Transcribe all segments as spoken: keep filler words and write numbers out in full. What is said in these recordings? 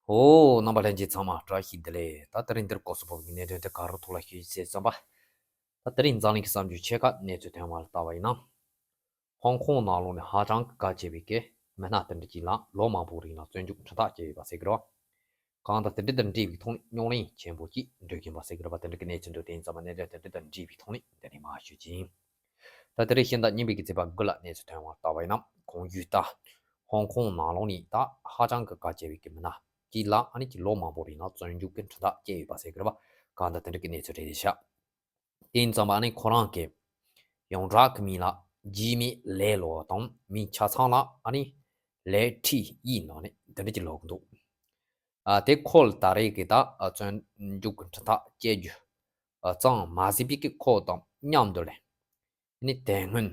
ཨོ། རྣམ་པ་ལྷན་རྒྱས་ཚང་མ་བཀྲ་ཤིས་བདེ་ལེགས། ད་དེ་རིང་འདིར་སྐབས་སུ་བབས་ཀྱི་གནད་དོན་དེ་ག་རེ་ཐོག་ལ་ཞུ་ཞེས་བསམ་པ། ད་དེ་རིང་འཛམ་གླིང་གི་གསར་འགྱུར་ཆེ་ཁག་གནས་ཚུལ་ཐོན་པ་ལ་བལྟ་བ་ཡིན་ན། ཧོང་ཀོང་ནང་ལོགས་ནས་ཧ་ཅང་གི་གལ་ཆེ་བའི་གི་མི་སྣ་དེ་འདྲ་ཅིག་ལ་ལོ་མང་པོའི་རིང་ལ་བཙོན་འཇུག་ཁྲིམས་ཐག་བཅད་ཡོད་པ་ཟེར་གི་རེད་བ། གང་ལྟར་དེ་འདྲ་དང་འབྲེལ་བའི་ཐོག་ནས་རྙོག་གླེང་ཆེན་པོ་ཅིག་འགྲོ་བཞིན་པ་ཟེར་གི་རེད་བ། དེ་འདྲ་གི་གནས་ཚུལ་འདུག་དེ་ཡིན་ཙང་མ་གནད་དོན་དེ་འདྲ་དང་འབྲེལ་བའི་ཐོག་ནས་འདི་ནས་མར་ཞུ་རྒྱུ་ཡིན། ད་དེ་རིང་ཤིང་རྟ་གཉིས་པའི་གི་ཚེས་པ་དགུ་ལ་གནས་ཚུལ་ཐོན་པ་ལ་བལྟ་བ་ཡིན་ན། གོང་ཞུས་ལྟར་ཧོང་ཀོང་ནང་ལོགས་ནས་ད་ཧ་ཅང་གི་གལ་ཆེ་བའི་གི་མི་སྣ་གཅིག་ལ་ཨ་ནི་ཅིག་ལོ་མང་པོ་རིང་ལ་བཙོན་འཇུག་གི་ཁྲིམས་ཐག་བཅད་ཡོད་པ་ཟེར་གི་རེད་བ། གང་ལྟར་དེ་འདྲ་གི་གནས་ཚུལ་རེད་ཤག་དེ་ཡིན་ཙང་མ་ཨ་ནི་ཁོ་རང་གི་ཡོངས་གྲགས་ཀྱི་མིང་ལ་ཇི་མེ་ལེ་ལོ་དང་མིང་ཆ་ཚང་ལ་ཨ་ནི་ལེ་ཁྲི་ཡི་ནང་ནས་དེ་འདྲ་ཅིག་ལབ་གི་འདུག་ཨ་དེ་ཁོ་ལ་ད་རེས་ཀྱི་ད་ཨ་བཙོན་འཇུག་གི་ཁྲིམས་ཐག་བཅད་རྒྱུ་ཨ་གཙང་མ་ཟིན་པའི་གི་ཁོ་དང་མཉམ་དུ་ལས་ནི་དེ་སྔོན་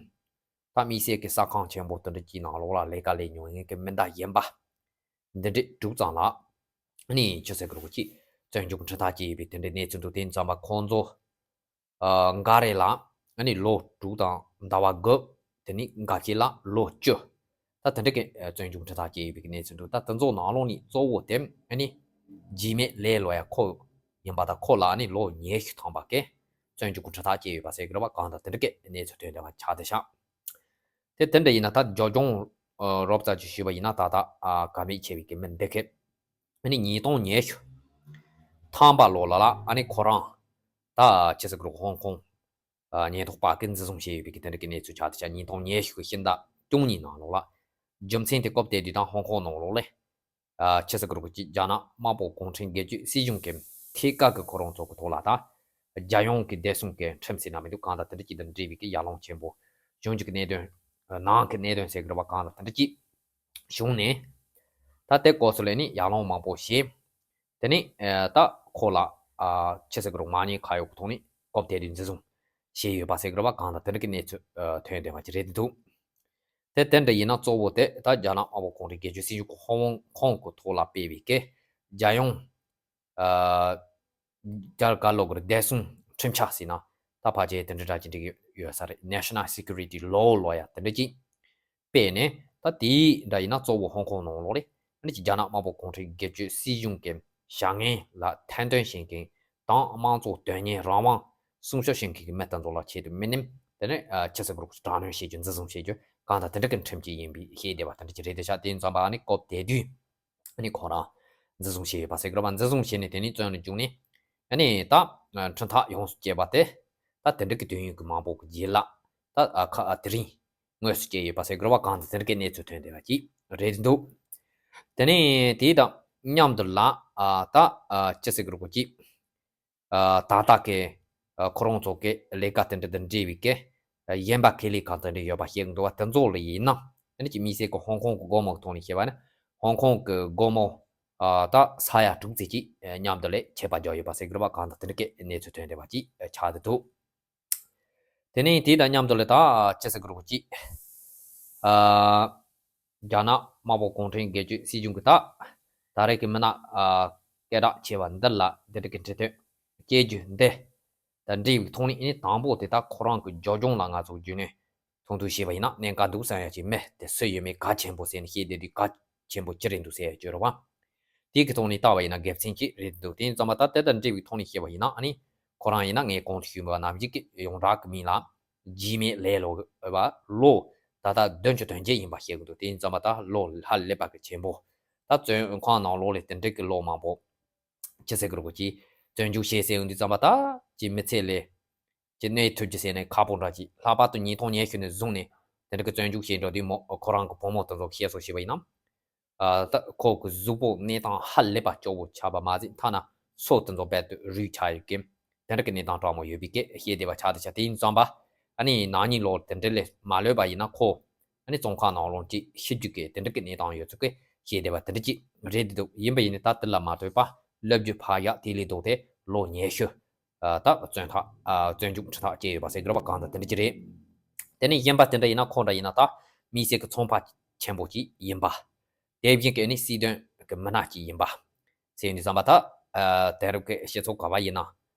ད་དམིགས་བསལ་གྱི་ས་ཁང་ཆེན་པོ་དེ་འདྲ་ཅིག་ནང་ལོགས་ལ་ལས་ཀ་ལས་མྱོང་མཁན་གྱི་མི་སྣ་གཞན་པ་འདི་འདྲས་དྲུག་ཙམ་ལ་ནི་ཆི་ཟེར་གི་རེད་གོ་ཅིག་བཙོན་འཇུག་ཁྲིམས་ཐག་བཅད་ཡོད་པའི་དེ་འདྲའི་གནས་ཚུལ་འདུག་དེ་ཡིན་ཙང་མ་ཁོང་ཚོ་ཨ་འགའ་རེ་ལ་ནི་ལོ་དྲུག་དང་ཟླ་བ་དགུ། དེ་ནི་འགའ་ཤས་ལ་ལོ་བཅུ། ད་དེ་འདྲ་གི་ཨ་བཙོན་འཇུག་ཁྲིམས་ཐག་བཅད་ཡོད་པའི་གནས་ཚུལ་འདུག་ད་དེ་ཚོ་ནང་ལོགས་ནས་གཙོ་བོ་དེ་ནི་ཇི་མེ་ལེ་ལོ་ཡ་ཁོ་ཡིན་པ་དང་། ཁོ་ལ་ནི་ལོ་ཉི་ཤུ་ཐམ་པ་གི་བཙོན་འཇུག་གི་ཁྲིམས་ཐག་བཅད་ཡོད་པ་ཟེར་གི་རེད་བ། གང་ལྟར་དེ་འདྲ་གི་གནས་ཚུལ་ཐོན་བསྡད་པ་ཆགས་བསྡད་ཤག་དེ་དེ་འདྲ་ཡིན་ན་ད་རྒྱབ་ལྗོངས་ཨ་རོབ་ཙམ་ཅིག་ཞུས་པ་ཡིན་ན། ད་ལྟ་ཨ་ཀ་མེད་ཆེ་བའི་གི་མི་འདི་གི་ཨ་ནི་ཉིས་སྟོང་ཉི་ཤུ་ཐམ་པ་ལོ་ལ་ལ་ཨ་ནི་ཁོ་རང་ད་ཆི་ཟེར་གི་རེད་གོ་ཧོང་ཀོང་ཨ་ཉེན་རྟོག་པ་གིས་འཛིན་བཟུང་བྱས་ཡོད་པའི་གི་དེ་འདྲ་གི་གནས་ཚུལ་ཆགས་བསྡད་ཤག་ཉིས་སྟོང་ཉི་ཤུ་གི་ཕྱི་ཟླ་བཅུ་གཉིས་ནང་ལོགས་ལ། རྒྱུ་མཚན་དེ་སྐབས་དེ་དུས་ད་ཧོང་ཀོང་ནང་ལོགས་ལ་ཨ་ཆི་ཟེར་གི་རེད་གོ་ཅིག་རྒྱ་ནག་དམར་པོ་གུང་ཁྲན་སྒེར་གཅོད་སྲིད་གཞུང་གི་ཐད་ཀར་གི་ཁོ་རང་ཚོ་གི་ཐོག་ལ་ད་རྒྱལ་ཡོངས་ཀྱི་བདེ་སྲུང་གི་ཁྲིམས་ཟེར་ན་མི་འདུག་གང་ལྟར་དེ་འདྲ་ཅིག་དང་འབྲེལ་བའི་གི་ཡར་ལངས་ཆེན་པོ་བྱུང་རྒྱུ་གི་གནད་དོན། ནང་གི་གནད་དོན་ཟེར་གི་རེད་བ། གང་ལྟར་དེ་འདྲ་ཅིག་བྱུང་ནས། ད་དེ་སྐབས་སུ་ལ་ནི་ཡར་ལངས་མང་པོ་བྱས། དེ་ནས་ཨ་ད་ཁོ་ལ་ཨ་ཆི་ཟེར་གི་རེད་གོ་མ་ཉེས་ཁ་གཡོག་གི་ཐོག་ནས་སྐབས་དེ་དུས་འཛིན་བཟུང་བྱས་ཡོད་པ་ཟེར་གི་རེད་བ། གང་ལྟར་དེ་འདྲ་གི་གནས་ཚུལ་ཨ་ཐོན་བསྡད་པ་ཅིག་རེད་འདུག་དེ་དེ་འདྲ་ཡིན་ན་གཙོ་བོ་དེ་ད་རྒྱ་ནག་དམར་པོ་གུང་ཁྲན་སྒེར་གཅོད་སྲིད་གཞུང་གི་ཧོང་ཀོང་གི་ཐོག་ལ་སྤེལ་བའི་གི་རྒྱལ་ཡོངས་ཨ་རྒྱ་གར་ལོག་གི་བདེ་སྲུང་ཁྲིམས་འཆར་ཟེར་ན་ད་ཕལ་ཆེར་དེ་འདྲ་འདྲ་ཅིག་འགྲིག་གི་ཡོད་ས་རེད། National Security Law ལབ་ཡ་དེ་འདྲ་ཅིག་སྤེལ་ནས། ད་དེ་འདྲ་ཡིན་ན་གཙོ་བོ་ཧོང་ཀོང་ནང་ལོགས་ལ་ཨ་ནི་ཅིག་རྒྱ་ནག་དམར་པོ་གུང་ཁྲན་སྒེར་གཅོད་སྲིད་གཞུང་གི་བྱ་ངན་ལ་ཐེར་འདོན་བྱེད་མཁན་དང་། དམངས་གཙོ་དོན་གཉེར་རང་དབང་སྲུང་སྐྱོབ་བྱེད་མཁན་གྱི་མི་དེ་ཚོ་ལ་ཆེད་དུ་མི་ནིམ་དེ་ནས་ཨ་ཆི་ཟེར་གི་རེད་གོ་དྲག་གནོན་བྱེད་རྒྱུ། འཛིན་བཟུང་བྱེད་རྒྱུ། གང་ལྟར་དེ་འདྲ་གི་ཁྲིམས་ཅིག་ཡིན་པའི་བཤད་བསྡད་པ་དེ་འདྲ་ཅིག་རེད་བསྡད་ཤག་དེ་ཡིན་ཙང་མ་ཨ་ནི་སྐབས་དེ་དུས་ཨ་ནི་ཁོ་རང་འཛིན་བཟུང་བྱས་ཡོད་པ་ཟེར་གི་རེད་བ། འཛིན་བཟུང་བྱས་ནས་དེ་ནས་བཙོན་ལ་བཅུག་ནས་ཨ་ནི་ད་ཁྲིམས་ཐག་ཡོངས་སུ་བཅད་པ་དེ། ད་དེ་འདྲ་གི་དུས་ཡུན་གྱི་མང་པོ་གི་རྗེས་ལ་ད་ཨ་ཁ་ཨ་དེ་རིང་དངོས་སུ་བཅད་ཡོད་པ་ཟེར་གི་རེད་བ། གང་ལྟར་དེ་འདྲ་གི་གནས་ཚུལ་ཐོན་བསྡད་པ་ཅིག་རེད་འདུག་དེ་ནས་དེ་དང་མཉམ་དུ་ལ་ཨ་ད་ཨ་ཅི་ཟེར་གི་རེད་གོ་ཅིག་ཨ་ད་ལྟ་གི་ཨ་ཁོ་རང་ཚོ་གི་ལས་ཀ་དེ་འདྲ་དང་འབྲེལ་བའི་གི་ཨ་གཞན་པ་ཁེ་ལས་ཁག་དེ་འདྲ་ཡོད་པ་བཤད་གི་འདུག་བ། དེ་ཚོ་ལ་ཡིན་ན་ཨ་ནི་ཅིག་དམིགས་བསལ་གི་ཧོང་ཀོང་གི་སྒོར་མོ་གི་ཐོག་ནས་བཤད་པ་ན། ཧོང་ཀོང་གི་སྒོར་མོ་ཨ་ད་ས་ཡ་དྲུག་ཙམ་ཅིག་ཨ་མཉམ་དུ་ལས་ཆད་པ་བརྒྱབ་ཡོད་པ་ཟེར་གི་རེད་བ། གང་ལྟར་དེ་འདྲ་གི་གནས་ཚུལ་ཐོན་བསྡད་པ་ཅིག་ཨ་ཆགས་བསྡད་འདུག་དེ་ནས་དེ་དང་མཉམ་དུ་ལ་ད་ཅི་ཟེར་གི་རེད་གོ་ཅིག་ཨ་རྒྱ་ནག་དམར་པོ་གུང་ཁྲན་སྒེར་གཅོད་སྲིད་གཞུང་གི་ད་ད་རེས་ཀྱི་མི་སྣ་ཨ་སྐད་གྲགས་ཆེ་བ་འདི་ལ་འདི་འདྲ་གི་འཕྲི་མཐོང་སྐྱེ་རྒྱུ་འདི་དང་འབྲེལ་བའི་ཐོག་ནས་ཨ་ནི་དང་པོ་དེ་ད་ཁོ་རང་གི་རྒྱབ་ལྗོངས་ལ་ང་ཚོ་རྒྱུས་ལོན་ཐུང་ཐུང་བྱས་པ་ཡིན་ན་གནད་འགག་འདུག་བསམ་ཡ་ཅིག་མི་དེ་སུ་ཡིན་མིན་གལ་ཆེན་པོ་ཟེར་ནས་བཤད་བསྡད་དུས་གལ་ཆེན་པོ་ཅི་རེད་འདུག་ཟེར་ཡ་ཅིག་ཡོད་རེད་བ། དེ་གི་ཐོག་ནས་བལྟ་བ་ཡིན་ན་དགེ་མཚན་ཅིག་རེད་འདུག་དེ་ཡིན་ཙང་མ་ད་དེ་དང་འབྲེལ་བའི་ཐོག་ནས་བཤད་པ་ཡིན་ན་ཨ་ནི་ཁོ་རང་ཡིན་ན་ངས་གོང་དུ་ཞུས་པ་ནང་བཞིན་གྱི་ཡོངས་གྲགས་ཀྱི་མིང་ལ་ཇི་མེ་ལེ་ལོ་བ་ལོ་ད་ལྟ་བདུན་ཅུ་དོན་བརྒྱད་ཡིན་པ་བཤད་གི་འདུག་དེ་ཡིན་ཙང་མ་ད་ལོ་ཧ་ལས་པ་གི་ཆེན་པོ། ད་བཙོན་ཁང་ནང་ལོགས་ལ་དེ་འདྲ་གི་ལོ་མང་པོ་ཅི་ཟེར་གི་རེད་གོ་ཅིག་བཙོན་འཇུག་བྱས་ཟེར་ཡོང་དུས་ཙམ་པ་ད་ཅིག་མི་ཚེ་ལས་ཅིག་གནས་ཐུབ་རྒྱུ་ཟེར་ནས་ཁག་པོ་འདྲ་ཅིག་ལྷག་པར་དུ་ཉིས་སྟོང་ཉི་ཤུ་ནས་བཟུང་ནས་དེ་འདྲ་གི་བཙོན་འཇུག་བྱས་འགྲོ་དུས་མོ་ཁོ་རང་གི་བུ་མོ་དེ་ཚོ་བཤད་སྲོལ་བྱས་པ་ཡིན་ན། ཨ་ད་ཁོ་གི་གཟུགས་པོ་གནས་སྟངས་ཧ་ལས་པ་སྐྱོ་བོ་ཆགས་པ་མ་ཟད་ཐ་ན་སོ་དེ་ཚོ་རྦད་དེ་རུལ་ཆགས་ཡོད་ཀི། དེ་འདྲ་གི་གནས་སྟངས་སྐྲག་མོ་ཡོད་པའི་སྐད་བཤད་བསྡད་པ་ཆགས་བསྡད་ཤག་དེ་ཡིན་ཙང་པ་ཨ་ནི་ནག་ཉེས་ལོ་དེ་འདྲ་ལས་མ་ལོས་པ་ཡིན་ན་ཁོ་ཨ་ནི་བཙོན་ཁང་ནང་ལོགས་ཅིག་ཤི་རྒྱུ་གི་དེ་འདྲ་གི་གནས་སྟངས་ཡོད་ཚུལ་གི་བཤད་བསྡད་པ་དེ་འདྲ་ཅིག་རེད་འདུག་ཡིན་པ་ཡིན་ནི་ད་དེ་ལ་མ་ལྟོས་པ་ལབ་རྒྱུ་ཕར་ཡག་དེ་ལས་ལྡོག་སྟེ་ལོ་ཉི་ཤུ་ཨ་ད་བཙོན་ཐག་ཨ་བཙོན་འཇུག་ཁྲིམས་ཐག་བཅད་ཡོད་པ་ཟེར་གི་རེད་པ། གང་ལྟར་དེ་འདྲ་ཅིག་རེད། དེ་ནས་གཞན་པ་དེ་འདྲ་ཡིན་ན་ཁོ་འདྲ་ཡིན་ན་ད་དམིགས་བསལ་གི་ཚོང་པ་ཆེན་པོ་ཅིག་ཡིན་པ། དེ་བཞིན་གི་ཨ་ནི་སྲིད་དོན་གི་མི་སྣ་ཅིག་ཡིན་པ། ཟེར་ནས་བསམ་པ་ད། ཨ་དེང་རབས་ཀྱི་སྤྱི་ཚོགས་ག་པར་ཡིན་ན།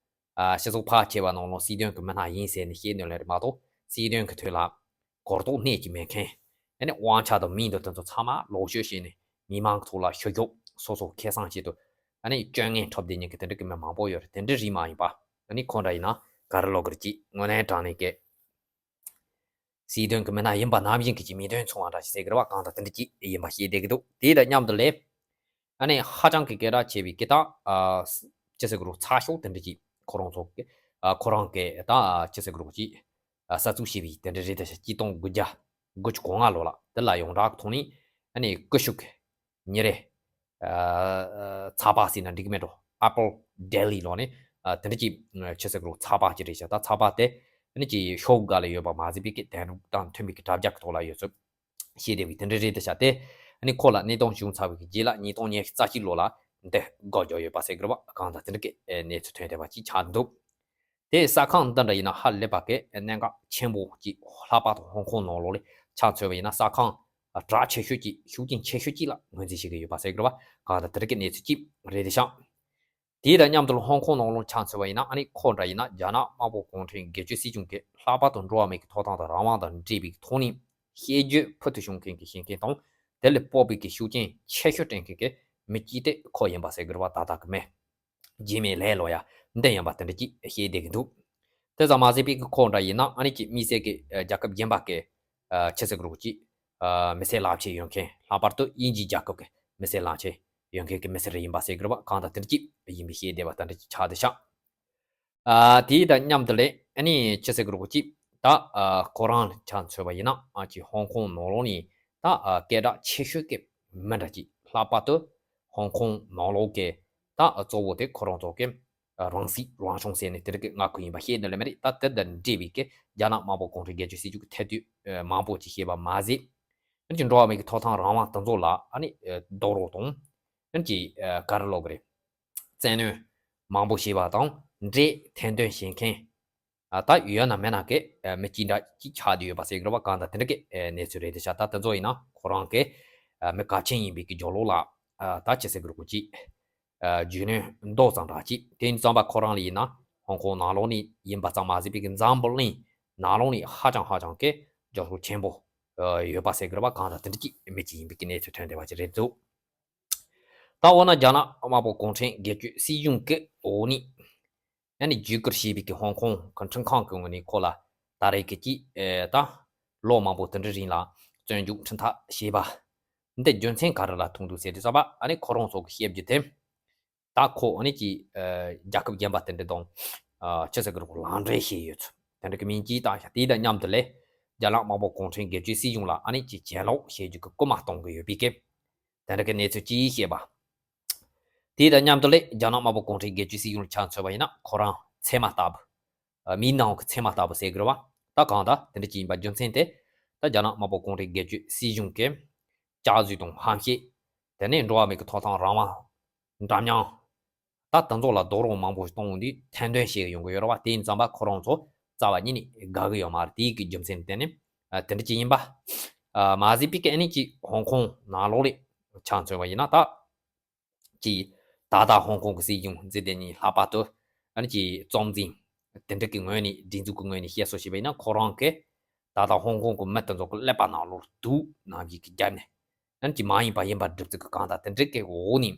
ཨ་སྤྱི་ཚོགས་ཕལ་ཆེ་བ་ནང་ལོགས་སྲིད་དོན་གྱི་མི་སྣ་ཡིན་ཟེར་ནས་བཤད་ནས་ལས་རེད་མ་གཏོགས་སྲིད་དོན་གྱི་ཐོག་ལ་གོ་རྟོགས་སྣེ་གཅིག་མེད་མཁན། ཨ་ནི་དབང་ཆ་དང་མིང་དང་དེ་ཚོ་ཚང་མ་ལོག་སྤྱོད་བྱས་ནས་ མི་མང་གི་ཐོག་ལ་ཤོད་ཤོག་སོ་སོ་ཁེ་བཟང་ཆེད་དུ་ཨ་ནི་སྤྱོད་ངན་འཁྲབ་བསྡད་མཁན་གྱི་དེ་འདྲ་གི་མི་མང་པོ་ཡོད་རེད། དེ་འདྲ་རིགས་མ་ཡིན་པ་ཨ་ནི་ཁོ་འདྲ་ཡིན་ན་ག་རེ་ལབ་དགོས་རེད། ཅིག་དངོས་གནས་དྲང་གནས་ཀྱི་སྲིད་དོན་གྱི་མི་སྣ་ཡིན་པ་ནམ་ཡིན་གྱི་ཅིག་མིང་དོན་མཚུངས་པ་འདྲ་ཞིག་ཟེར་གི་རེད་བ། གང་ལྟར་དེ་འདྲ་ཅིག་ཡིན་པ་ཤེས་བསྡད་ཀྱི་འདུག་དེ་དང་མཉམ་དུ་ལས་ཨ་ནི་ཧ་ཅང་གི་སྐད་གྲགས་ཆེ་བའི་སྐད་གྲགས་ཨ་ཅི་ཟེར་གི་རུང་ཚགས་ཤོག་དེ་འདྲ་ཅིག་ཁོ་རང་ཚོ་གི་ཨ་ཁོ་རང་གི་ད་ཅི་ཟེར་གི་རུང་ཅིག་ཨ་གསར་འཛུགས་བྱས་པའི་དེ་འདྲ་རེད། ད་ཆ་གཅིག་སྟོང་དགུ་བརྒྱ་དགུ་བཅུ་གོ་ལྔ་ལོ་ལ་དེ་ལ་ཡོངས་གྲགས་ཀྱི་ཐོག་ནས་ཨ་ནི་སྐུ་ཞབས་ཀྱི་ཉིན་རེ་ཨ་ཚགས་པར་ཟེར་ན་འགྲིག་གི་མེད་འགྲོ། Apple Daily ལོ་ནས་ཨ་དེ་འདྲ་ཅིག་ཨ་ཅི་ཟེར་གི་རུང་ཚགས་པར་ཅིག་རེད་ཤག་ད་ཚགས་པར་དེ་ཨ་ནི་ཅིག་ཤོག་སྒང་ལ་ཡོད་པ་མ་ཟད་པའི་གི་དེང་རབས་དང་མཐུན་པའི་གི་དྲ་རྒྱ་གི་ཐོག་ལ་ཡོད་ཚུལ་ཤེས་བདེ་བའི་དེ་འདྲ་རེད། ད་ཆ་དེ་ཨ་ནི་ཁོ་ལ་གནས་སྟངས་བྱུང་ཚར་བའི་གི་རྗེས་ལ་ཉིས་སྟོང་ཉི་ཤུ་རྩ་གཅིག་ལོ་ལ་འདི་སྒོ་རྒྱག་ཡོད་པ་ཟེར་གི་རེད་བ། གང་ལྟར་དེ་འདྲ་གི་གནས་ཚུལ་ཐོན་བསྡད་པ་ཅིག་ཆགས་འདུག་དེ་གསར་ཁང་འདི་འདྲ་ཡིན་ན་ཧ་ལས་པ་གི་གནད་འགག་ཆེན་པོ་ཅིག་ལྷག་པར་དུ་ཧོང་ཀོང་ནང་ལོགས་ལ་ཆ་མཚོན་པ་ཡིན་ན་གསར་ཁང་གྲགས་ཆེ་ཤོས་ཅིག་ཤུགས་རྐྱེན་ཆེ་ཤོས་ཅིག་ལ་ངོས་འཛིན་བྱེད་ཀྱི་ཡོད་པ་ཟེར་གི་རེད་བ། གང་ལྟར་དེ་འདྲ་གི་གནས་ཚུལ་ཅིག་རེད་དེ་ཤག་དེ་དང་མཉམ་དུ་ཧོང་ཀོང་ནང་ལོགས་ཆ་མཚོན་པ་ཡིན་ན་ཨ་ནི་ཁོ་འདྲ་ཡིན་ན་རྒྱ་ནག་དམར་པོ་གུང་ཁྲན་སྒེར་གཅོད་སྲིད་གཞུང་གིས་ལྷག་པར་དུ་འགྲོ་བ་མིའི་ཐོབ་ཐང་དང་རང་དབང་དང་འབྲེལ་བའི་ཐོག་ནས་བཤད་རྒྱུ་ཕུལ་དུ་བྱུང་མཁན་གྱི་བཤད་མཁན་དང་དེ་ལས་སྤོབས་པའི་གི་ཤུགས་རྐྱེན་ཆེ་ཤོས་སྤྲད་མཁན་གྱི་མི་གཅིག་དེ་ཁོ་ཡིན་པ་ཟེར་གི་རེད་བ། ད་ལྟ་གི་མི་རྗེས་མའི་ལས་ལོ་ཡ་འདི་ཡིན་པ་དེ་འདྲ་ཅིག་བཤད་བསྡད་ཀྱི་འདུག་དེ་ཙམ་མ་ཟད་པའི་གི་ཁོ་འདྲ་ཡིན་ན་ཨ་ནི་ཅིག་དམིགས་བསལ་གྱི་རྒྱལ་ཁབ་གཞན་པ་གི་ཆི་ཟེར་གི་རེད་ཅིག་མི་སེར་རླབས་ཆེན་ཡོད་མཁན་ལྷག་པར་དུ་དབྱིན་ཇིའི་རྒྱལ་ཁབ་ཀྱི་མི་སེར་རླབས་ཆེན་ཡོད་མཁན་གྱི་མི་སེར་ཡིན་པ་ཟེར་གི་རེད་བ། གང་ལྟར་དེ་འདྲ་ཅིག་ཡིན་པའི་ཤེས་བདེ་བ་དེ་འདྲ་ཅིག་ཆགས་བསྡད་ཤག་ཨ་དེ་དང་མཉམ་དུ་ལས་ཨ་ནི་ཆི་ཟེར་གི་རེད་ཅིག་ད་ཨ་ཁོ་རང་ཆ་མཚོན་པ་ཡིན་ན་ཨ་ཅིག་ཧོང་ཀོང་ནང་ལོགས་ནས་ད་ཨ་སྐད་གྲགས་ཆེ་ཤོས་ཀྱི་མི་འདྲ་ཅིག་ལྷག་པར་དུ་ཧོང་ཀོང་ནང་ལོགས་ཀྱི་ད་ཨ་གཙོ་བོ་དེ་ཁོ་རང་ཚོ་གི་རང་སྲིད་རང་སྐྱོང་ཟེར་ནས་དེ་རིགས་ཀྱི་མངའ་ཁོངས་ཡིན་པ་ཤེས་ནི་ལས་མ་རེད། ད་དེ་དང་འབྲེལ་བའི་གི་རྒྱ་ནག་དམར་པོ་གུང་ཁྲན་སྒེར་གཅོད་སྲིད་གཞུང་གི་ཐད་དུ་མང་པོ་ཅིག་བཤད་པ་མ་ཟད། ཨ་ནི་ཅིག་འགྲོ་བ་མིའི་གི་ཐོབ་ཐང་རང་དབང་དེ་ཚོ་ལ་ཨ་ནི་རྡོག་རོལ་དང་ཨ་ནི་ཅིག་ག་རེ་ལབ་དགོས་རེད། བཙན་གནོན་མང་པོ་བྱས་པ་དང་འབྲེལ་ཐེར་འདོན་བྱེད་མཁན་ད་ཡོད་ན་མེད་ན་གི་མི་གཅིག་འདྲ་ཅིག་ཆགས་བསྡད་ཡོད་པ་ཟེར་གི་རེད་བ། གང་ལྟར་དེ་འདྲ་གི་གནས་ཚུལ་རེད་དེ་ཤག་ད་དེ་ཚོ་ཡིན་ན་ཁོ་རང་གི་མི་གལ་ཆེན་ཡིན་པའི་གི་རྒྱབ་ལོགས་ལ་ད་ཅི་ཟེར་གི་རེད་གོ་ཅིག་རྒྱུས་ལོན་མདོ་ཙམ་ར་ཅིག་དེ་ཡིན་ཙམ་པ་ཁོ་རང་ལ་ཡིན་ན་ཧོང་ཀོང་ནང་ལོགས་ནས་ཡིན་པ་ཙམ་མ་ཟད་པའི་གི་འཛམ་བུ་གླིང་ནང་ལོགས་ནས་ཧ་ཅང་ཧ་ཅང་གི་རྒྱབ་སྐྱོར་ཆེན་པོ་ཡོད་པ་ཟེར་གི་རེད་བ། གང་ལྟར་དེ་འདྲ་ཅིག་མི་གཅིག་ཡིན་པའི་གི་གནས་ཚུལ་ཐོན་བསྡད་པ་ཅིག་རེད་འདུག་ད་འོ་ན་རྒྱ་ནག་དམར་པོ་གུང་ཁྲན་སྒེར་གཅོད་སྲིད་གཞུང་གི་འོག་ནས་ཨ་ནི་བརྒྱུད་བསྐུར་བྱས་པའི་གི་ཧོང་ཀོང་གི་ཁྲིམས་ཁང་གི་ངོས་ནས་ཁོ་ལ་ད་རེས་ཀྱི་ཅིག་ད་ལོ་མང་པོ་དེ་འདྲའི་རིང་ལ་བཙོན་འཇུག་ཁྲིམས་ཐག་བཅད་པ་འདི་རྒྱུ་མཚན་ག་རེ་ལ་ཐུག་འདུག་ཟེར་དུས་ཙམ་པ་ཨ་ནི་ཁོ་རང་ཚོ་གི་བཤད་རྒྱུ་དེ་ད་ཁོ་ཨ་ནི་ཅིག་རྒྱལ་ཁབ་གཞན་པ་དེ་འདྲ་དང་ཆི་ཟེར་གི་རེད་གོ་ལག་འབྲེལ་བྱས་ཡོད་ཚུལ་དེ་འདྲ་གི་མིང་ཅིག་བཏགས་ཤག་དེ་དང་མཉམ་དུ་ལས་རྒྱ་ནག་དམར་པོ་གུང་ཁྲན་སྒེར་གཅོད་སྲིད་གཞུང་ལ་ཨ་ནི་ཅིག་གྱེན་ལོག་བྱེད་རྒྱུ་གི་སྐུལ་མ་གཏོང་གི་ཡོད་པའི་གི་དེ་འདྲ་གི་གནས་ཚུལ་ཅིག་བཤད་པ། དེ་དང་མཉམ་དུ་ལས་རྒྱ་ནག་དམར་པོ་གུང་ཁྲན་སྒེར་གཅོད་སྲིད་གཞུང་ལ་ཆ་མཚོན་པ་ཡིན་ན་ཁོ་རང་ཚེར་མ་ལྟ་བུ། མིའི་ནང་གི་ཚེར་མ་ལྟ་བུ་ཟེར་གི་རེད་བ། ད་གང་ལྟར་དེ་འདྲ་ཅིག་ཡིན་པ་རྒྱུ་མཚན་དེ་ད་རྒྱ་ནག་དམར་པོ་གུང་ཁྲན་སྒེར་གཅོད་སྲིད་གཞུང་གི་བསྐྱར་ཟློས་དང་ཧམ་བཤད། དེ་ནས་འགྲོ་བ་མིའི་གི་ཐོབ་ཐང་རང་དབང་། འདྲ་མཉམ། ད་དེ་ཚོ་ལ་རྡོག་རོལ་མང་པོ་གཏོང་དུས་ཐེར་འདོན་བྱེད་ཀྱི་ཡོང་གི་ཡོད་རེད་བ། དེ་ཡིན་ཙམ་པ་ཁོ་རང་ཚོ་རྩ་བ་ཉིད་ནས་དགའ་གི་ཡོད་མ་རེད། དེའི་གི་རྒྱུ་མཚན་དེ་ནི་དེ་འདྲ་ཅིག་ཡིན་པ། མ་ཟད་པའི་གི་ཨ་ནི་ཅིག་ཧོང་ཀོང་ནང་ལོགས་ལ་ཆ་མཚོན་པ་ཡིན་ན་ད། ཅིག་ད་ལྟ་ཧོང་ཀོང་གི་སྲིད་གཞུང་འཛིན་དེ་ཉིད་ལྷག་པར་དུ་ཨ་ནི་ཅིག་གཙོ་འཛིན་དེ་འདྲ་གི་ངོས་ནས་སྒྲིག་འཛུགས་ཀྱི་ངོས་ནས་བཤད་སྲོལ་བྱས་པ་ཡིན་ན་ཁོ་རང་གི་ད་ལྟ་ཧོང་ཀོང་གི་མི་དེ་ཚོ་གི་ཀླད་པ་ནང་ལོགས་དུག་ནང་བཞིན་གྱི་བརྒྱབ་ནས་ཨ་ནི་ཅིག་མ་ཡིན་པ་ཡིན་པ་སྒྲུབ་ཚུལ་གྱི་གང་ལྟར་དེ་འདྲ་གི་འོག་ནས་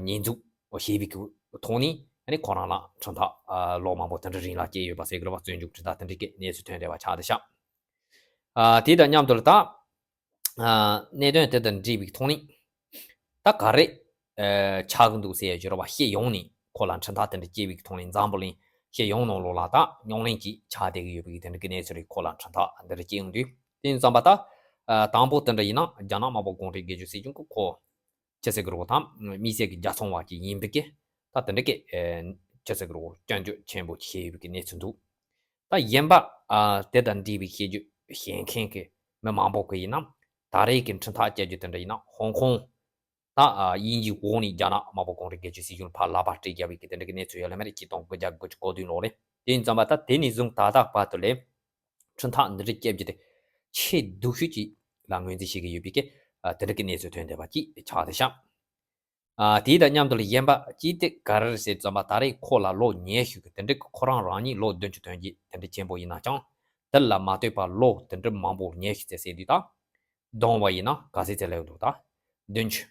ཉེས་འཛུགས་བྱས་པའི་གི་ཐོག་ནས་ཨ་ནི་ཁོ་རང་ལ་ཁྲིམས་ཐག་ལོ་མང་པོ་དེ་འདྲ་རིང་ལ་བཅད་ཡོད་པ་ཟེར་གི་རེད་བ། བཙོན་འཇུག་ཁྲིམས་ཐག་དེ་འདྲ་གི་གནས་ཚུལ་ཐོན་བསྡད་པ་ཆགས་བསྡད་ཤག་དེ་དང་མཉམ་དུ་ལ་ད། གནད་དོན་དེ་དང་འབྲེལ་བའི་ཐོག་ནས་ད་ག་རེ་ཆགས་ཀྱི་འདུག་ཟེར་ཡ་ཅིག་རེད་བ། སྤྱི་ཡོངས་ནས་ཁོ་ལ་ཁྲིམས་ཐག་དེ་འདྲ་བཅད་པའི་ཐོག་ནས་འཛམ་བུ་གླིང་སྤྱི་ཡོངས་ནང་ལོགས་ལ་ད་རྙོག་གླེང་ཅིག་ཆགས་བསྡད་ཀྱི་ཡོད་པའི་དེ་འདྲ་གི་གནས་ཚུལ་རེད། ཁོ་ལ་ཁྲིམས་ཐག་འདི་འདྲ་བཅད་ཡོང་དུས་དེ་ཡིན་ཙམ་པ་ད་དང་པོ་དེ་འདྲ་ཡིན་ན་རྒྱ་ནག་དམར་པོ་གུང་ཁྲན་སྒེར་གཅོད་སྲིད་གཞུང་གི་ཁོ་ཅི་ཟེར་གི་རེད་གོ་ད་དམིགས་བསལ་གྱི་རྒྱལ་ཚོང་བ་ཅིག་ཡིན་པའི་གི་ད་དེ་འདྲ་གི་ཅི་ཟེར་གི་རེད་གོ་སྐྱོན་བརྗོད་ཆེན་པོ་ཅིག་བྱས་ཡོད་པའི་གི་གནས་ཚུལ་འདུག་ད་གཞན་པ་ཨ་དེ་དང་འབྲེལ་བའི་བཤད་རྒྱུ་བཤད་མཁན་གྱི་མི་མང་པོ་གི་ཡིན་ན་ད་རེས་ཀྱི་ཁྲིམས་ཐག་བཅད་རྒྱུ་དེ་འདྲ་ཡིན་ན་ཧོང་ཀོང་ད་ཨ་དབྱིན་ཇིའི་འོག་ནས་རྒྱ་ནག་དམར་པོ་གུང་ཁྲན་སྒེར་གཅོད་སྲིད་གཞུང་ཕར་ལག་པ་སྤྲད་རྒྱག་པའི་གི་དེ་འདྲ་གི་གནས་ཚུལ་ཡོད་ལ་མེད་རེད། ཆིག་སྟོང་དགུ་བརྒྱ་དགུ་བཅུ་གོ་བདུན་ལོ་རེད། དེ་ཡིན་ཙམ་པ་ད་དེ་ནས་བཟུང་ད་ལྟ་བར་དུ་ལས་ཁྲིམས་ཐག་འདི་འདྲ་བཅད་རྒྱུ་དེ་ཆེས་སྡུག་ཤོས་ཅིག་ལ་ངོས་འཛིན་བྱེད་ཀྱི་ཡོད་པའི་གི་ཨ་དེ་འདྲ་གི་གནས་ཚུལ་ཐོན་བསྡད་པ་ཅིག་ཆགས་བསྡད་ཤག་ཨ་དེ་དང་མཉམ་དུ་ལ་གཞན་པ་ཅིག་དེ་ག་རེ་རེད་ཟེར་ཙམ་པ་ད་རེས་ཁོ་ལ་ལོ་ཉེ་ཤོས་ཀྱི་དེ་འདྲ་གི་ཁོ་རང་རང་ཉིད་ལོ་བདུན་ཅུ་དོན་བརྒྱད་དེ་འདྲ་ཆེན་པོ་ཡིན་ན་ཅང་དེ་ལ་མ་ལྟོས་པར་ལོ་དེ་འདྲ་མང་པོ་ཉེ་ཤོས་ཚེ་ཟེར་དུས་ད་བསྡོམས་པ་ཡིན་ན་ག་ཚད་ཚེ་ལས་འདུག་ད་ བདུན་ཅུ།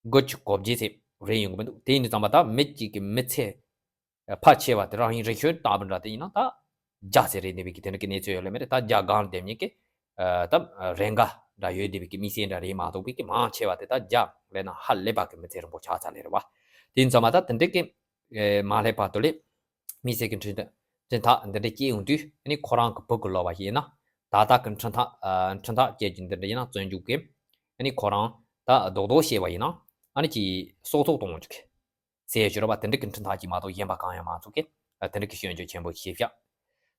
དགུ་བཅུ་གོ་བརྒྱད་ཚེ་རེད་ཡོང་གི་མི་འདུག་དེ་ཡིན་དུས་ཙམ་པ་ད་མི་གཅིག་གི་མི་ཚེ་ཕལ་ཆེ་བ་དེ་རང་ཡིན་རིག་ཤོས་ལྟ་བུ་འདྲ་དེ་ཡིན་ན་ད་བརྒྱ་ཚེ་རེད་འདི་བའི་གི་དེ་འདྲ་གི་གནས་ཚུལ་ཡོད་ལེ་མི་རེད། ད་བརྒྱ་སྒང་ལྡེམ་ཉིད་ཀྱི་ད་རེ་འགའ་འདྲ་ཡོད་འདི་བའི་གི་མི་སེར་འདྲ་རེད་མ་གཏོགས་པའི་གི་མང་ཆེ་བ་དེ་ད་བརྒྱ་ལས་ན་ཧ་ལས་པ་གི་མི་ཚེ་རིང་པོ་ཆགས་ཚར་ལེ་རེད་བ། དེ་ཡིན་ཙམ་པ་ད་དེ་འདྲ་གི་མ་སླེབས་བར་དུ་ལས་མི་སེར་གྱི་འཕྲིན་འཕྲིན་ཐག་འདི་འདྲ་སྐྱེལ་ཡོང་དུས་ཨ་ནི་ཁོ་རང་གི་བུ་གི་ལོ་བ་ཞིག་ཡིན་ན་ད་ལྟ་གི་འཕྲིན་ཐག་འཕྲིན་ཐག་སྐྱེལ་རྒྱུ་འདི་འདྲ་ཡིན་ན་བཙོན་འཇུག་གི་ཨ་ནི་ཁོ་རང་ད་རྡོག་རྡོག་བཤད་པ་ཡིན་ན་ཨ་ནི་ཀྱི་སྲོག་ཐོག་གཏོང་འཇུག་གི་ཟེར་ཞུ་ར་བ་དེ་འདྲ་གི་འཕྲིན་ཐག་ཅིག་མ་གཏོགས་གཞན་པ་གང་ཡང་མ་ཚུགས་གི་དེ་འདྲ་གི་སྐྱོན་བརྗོད་ཆེན་པོ་ཞིག་བཤད་བཞག་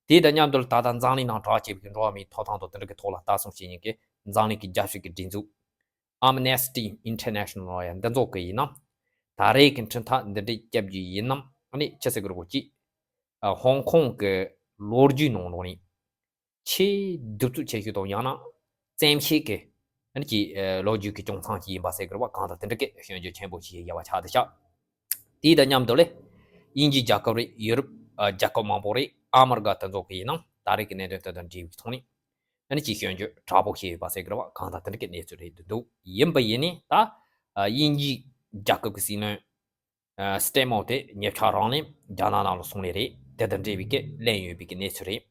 དེ་དང་མཉམ་དུ་ད་ལྟ་འཛམ་གླིང་ནང་གྲགས་ཆེ་བའི་འགྲོ་བ་མིའི་ཐོབ་ཐང་དང་དེ་འདྲ་གི་ཐོག་ལ་ལྟ་སྲུང་བྱེད་མཁན་གྱི་འཛམ་གླིང་གི་རྒྱལ་སྤྱི་གི་སྒྲིག་འཛུགས། Amnesty International ལ་ཡང་འདི་ཚོ་གི་ཡིན་ནམ། ད་རེས་ཀྱི་འཕྲིན་ཐག་འདི་འདྲའི་སྐྱབས་རྒྱུ་ཡིན་ནམ། ཨ་ནི་ཆི་ཟེར་གི་རེད་གོ་ཅི། ཧོང་ཀོང་གི་ལོ་རྒྱུས་ནང་ལོགས་ནས་ཆེས་གདུག་རྩུབ་ཆེ་ཤོས་དང་ཡང་ན་བཙན་ཤེད་ཀྱི་ཨ་ནི་ཀྱི་ལོ་རྒྱུས་ཀྱི་ཀྱོང་ཚང་ཅིག་ཡིན་པ་ཟེར་གི་རེད་བ། གང་ལྟར་དེ་འདྲ་གི་སྐྱོན་བརྗོད་ཆེན་པོ་ཞིག་ཡོད་པ་ཆགས་བསྡད་ཤག་དེའི་དང་མཉམ་དུ་ལས་དབྱིན་ཇིའི་རྒྱལ་ཁབ་རེད། ཡུ་རོབ་རྒྱལ་ཁབ་མང་པོ་རེད། ཨ་མི་རི་ཀ་དེ་ཚོ་གི་ཡིན་ནམ། ད་རེས་ཀྱི་གནད་དོན་དེ་དང་འབྲེལ་བའི་ཐོག་ནས། ཨ་ནི་ཅིག་སྐྱོན་བརྗོད་དྲག་པོ་བྱས་ཡོད་པ་ཟེར་གི་རེད་བ། གང་ལྟར་དེ་འདྲ་གི་གནས་ཚུལ་རེད་འདུག་ཡིན་པ་ཡིན་ནི་ད་དབྱིན་ཇིའི་རྒྱལ་ཁབ་ཀྱི་སྲིད་བློན་སྟེ་མོ་དེ་ཉེ་ཆར་རང་ལ་རྒྱ་ནག་ནང་ལ་སོང་ནི་རེད། དེ་དང་འབྲེལ་བའི་གི་གླེང་ཡོད་པའི་གི་གནས་ཚུལ་རེད།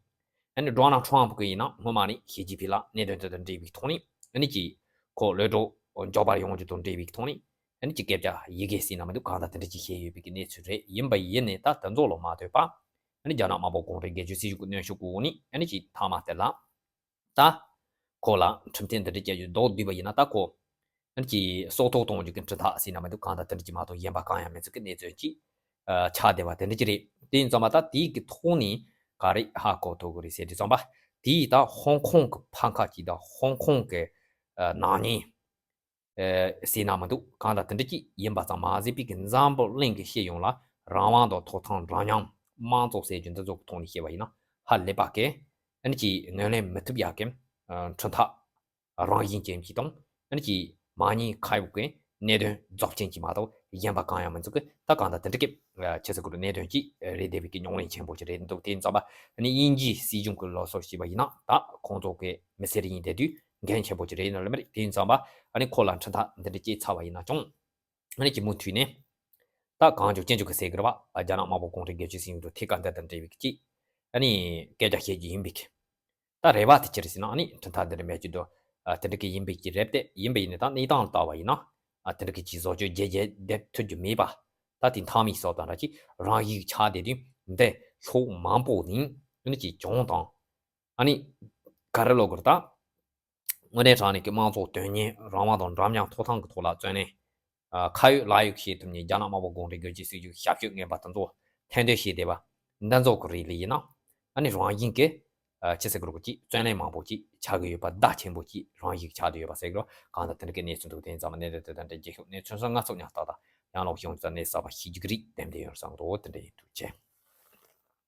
ཨ་ནི་ཌོ་ནལ་ཁྲམ་ཕུ་གི་ཡིན་ན་སྔོན་མ་ནས་ཞི་ཅིན་ཕིང་ལ་གནད་དོན་དེ་དང་འབྲེལ་བའི་ཐོག་ནས་ཨ་ནི་ཅིག་ཁོ་ལོ་གྲོགས་འཇོག་པར་ཡོང་རྒྱུ་དང་འབྲེལ་བའི་ཐོག་ནས་ཨ་ནི་ཅིག་སྐད་ཆ་ཡི་གེ་ཟིན་ན་མི་འདུག་གང་ལྟར་དེ་འདྲ་ཅིག་བཤད་ཡོད་པའི་གི་གནས་ཚུལ་རེད། ཡིན་པ་ཡིན་ནི་ད་དེ་ཚོ་ལ་མ་ལྟོས་པ་ཨ་ནི་རྒྱ་ནག་དམར་པོ་གུང་ཁྲན་སྒེར་གཅོད་སྲིད་གཞུང་གི་གནོན་ཤུགས་འོག་ནས་ཨ་ནི་ཅིག་མཐའ་མ་དེ་ལ། ད་ཁོ་ལ་ཁྲིམས་ཐེངས་འདི་འདྲ་བསྐྱལ་རྒྱུ་རྡོག་བསྡུས་པ་ཡིན་ན་ད་ཁོ་ཨ་ནི་ཅིག་སྲོག་ཐོག་གཏོང་རྒྱུ་གི་འཕྲིན་ཐག་ཟིན་ན་མི་འདུག་གང་ལྟར་དེ་འདྲ་ཅིག་མ་གཏོགས་གཞན་པ་གང་ཡང་མེད་ཚུལ་གྱི་གནས་ཚུལ་ཅིག་ཆགས་བསྡད་པ་དེ་འདྲ་ཅིག་རེད། དེ་ཡིན་ཙམ་པ་ད་དེའི་གི་ཐོག་ནས་ག་རེ་ཧ་གོ་ཐུབ་ཀྱི་རེད་ཟེར་དུས་ཙམ་པ་དེའི་ད་ཧོང་ཀོང་གི་ཕམ་ཁ་ཅིག་དང་ཧོང་ཀོང་གི་ནག་ཉེས་ཟེར་ན་མི་འདུག་གང་ལྟར་དེ་འདྲ་ཅིག་ཡིན་པ་ཙམ་མ་ཟད་པའི་གི་འཛམ་བུ་གླིང་གི་སྤྱི་ཡོངས་ལ་རང་དབང་དང་ཐོབ་ཐང་འདྲ་མཉམ་དམངས་གཙོ་ཟེར་རྒྱུ་འདི་ཚོ་གི་ཐོག་ནས་བཤད་པ་ཡིན་ན་ཧ་ལས་པ་གི་ཨ་ནི་ཅིག་ངོས་ལེན་མི་ཐུབ་ཡག་གི་འཕྲིན་ཐག་རང་བཞིན་ཅན་གྱི་དང་ཨ་ནི་ཅིག་མ་ཉེས་ཁ་གཡོགས་ཀྱི་གནད་དོན་རྫོགས་ཅན་གྱི་མ་གཏོགས་གཞན་པ་གང་ཡང་མི་འཛུགས་ཀྱི་ད་གང་ལྟར་དེ་འདྲ་གི་ཆི་ཟེར་དགོས་རེད། གནད་དོན་ཅིག་རེད་བསྡད་པའི་གི་ཉུང་ལན་ཆེན་པོ་ཅིག་རེད་འདུག་དེ་ཡིན་ཙམ་པ་ཨ་ནི་དབྱིན་ཇིའི་སྲིད་གཞུང་གི་ལོ་སོ་ཞེས་པ་ཡིན་ན་ད་ཁོང་ཚོ་གི་མི་སེར་ཡིན་བསྡད་དུས་འགན་ཆེན་པོ་ཅིག་རེད་ཡིན་ནོ་ལ་མི་རེད། དེ་ཡིན་ཙམ་པ་ཨ་ནི་ཁོ་ལ་འཕྲིན་ཐག་འདི་འདྲ་སྐྱེལ་ཚར་བ་ཡིན་ན་ཀྱང་ཨ་ནི་ཅིག་མུ་མཐུད་ནས་ད་གང་བྱུང་ཅི་བྱུང་གི་ཟེར་གི་རེད་བ། རྒྱ་ནག་དམར་པོ་གུང་ཁྲན་སྒེར་གཅོད་སྲིད་གཞུང་དུ་ཐད་ཀར་འདི་དང་འབྲེལ་བའི་གི་ཅིག་ཨ་ནི་སྐད་ཆ་བཤད་རྒྱུ་ཡིན་པའི་གི་ད་རེ་བ་དེ་ཅི་རེད་ཟེར་ན་ཨ་ནི་འཕྲིན་ཐག་འདི་རེད་མེད་ཀྱི་འདུག་ཨ་དེ་འདྲ་གི་ཡིན་པའི་གི་རེད་དེ་ཡིན་པ་ཡིན་ནི་ད་གནས་སྟངས་ལྟ་བ་ཡིན་ན་ཨ་དེ་འདྲ་གི་ཅིག་བཟོ་བཅོས་རྒྱས་རྒྱས་འདེབས་ཐུབ་རྒྱུ་མེད་པ་ད་དེ་མཐའ་མའི་སོ་དང་འདྲ་ཅིག་རང་ཡིག་ཆགས་བསྡད་དུས་འདི་ཕྱོགས་མང་པོ་ནས་ཨ་ནི་ཅིག་གྱོང་དང་ཨ་ནི་ག་རེ་ལོ་གོར་ད་དངོས་གནས་དྲང་གནས་ཀྱི་དམངས་གཙོ་དོན་གཉེར་རང་དབང་དང་འདྲ་མཉམ་ཐོབ་ཐང་གི་ཐོག་ལ་བརྩོན་ལེན། ཨ་ཁ་ཡོད་ལག་ཡོད་བྱེད་ཐུབ་མཁན་རྒྱ་ནག་དམར་པོ་གུང་ཁྲན་སྒེར་གཅོད་སྲིད་གཞུང་ཞབས་ཞུ་ངན་པ་དེ་ཚོ་ཐེར་འདོན་བྱས་བསྡད་པ་འདི་ཚོ་གི་རིགས་ལ་ཡིན་ན་ཨ་ནི་རང་བཞིན་གྱི་ཨ་ཆི་ཟེར་དགོས་རེད་གོ་ཅིག་བརྩོན་ལེན་མང་པོ་ཅིག་བྱ་གི་ཡོད་པ་བརྡ་ཆེན་པོ་ཅིག་རང་བཞིན་ཆགས་བསྡད་ཡོད་པ་ཟེར་གི་རེད། གང་ལྟར་དེ་འདྲ་གི་གནས་ཚུལ་འདུག་དེ་ཡིན་ཙང་མ་གནད་དོན་དེ་དང་འབྲེལ་རྒྱལ་ཁབ་གནས་ཚུལ་སོགས་སྔ་ཚོད་ཉག་ཏག་ཏག་ཡང་ལོག་ཡོང་ཙང་གནས་གསར་པ་ཤེས་རྒྱུ་གི་རིགས་ཏན་ཏན་ཡོད་བསམ་འདུག་དེ་འདྲ་ཡིན། ཐུགས་རྗེ་ཆེ།